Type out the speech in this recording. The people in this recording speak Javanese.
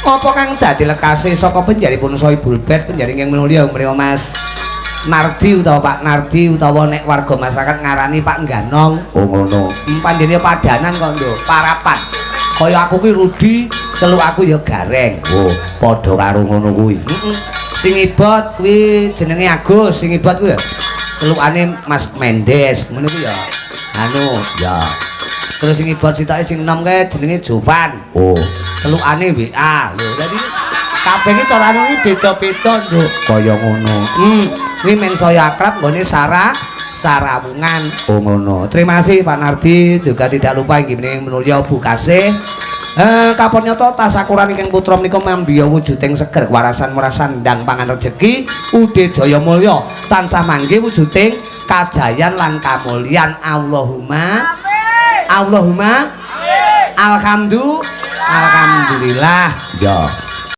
Apa kang dadi lekase saka penjaripun Sohibul Bait penjari ingkang minulya mriya Mas Nardi utawa Pak Nardi utawa nek warga masyarakat ngarani Pak Ganong. Oh ngono. Panjenengan padanan kok, Nduk, parapan. Kaya aku kuwi Rudi, celuk aku ya Gareng. Oh, padha karo ngono kuwi. Heeh. Sing ibot kuwi jenenge Agus, sing ibot kuwi ya celukane Mas Mendes, ngono kuwi ya. Anu, Ya. Terus sing ibot sitoke sing enom kae jenenge Jovan. Oh, Celukane WA. Lho, dadi kabeh iki carane iki beda-beda, Nduk. Kaya ngono. Kuwi men saya akrab nggone sarawungan. Oh ngono. Terima kasih Pak Nardi, juga tidak lupa inggih menika minulya Bu Kasih. Kapon nyata tasakuran ingkang putra menika mambiya wujuding seger kewarasan merasan ndang pangan rejeki Ude Jaya Mulya tansah manggih wujuding kajayan lan kamulyan. Allahumma amin. Allahumma amin. Alhamdulillah. Ya.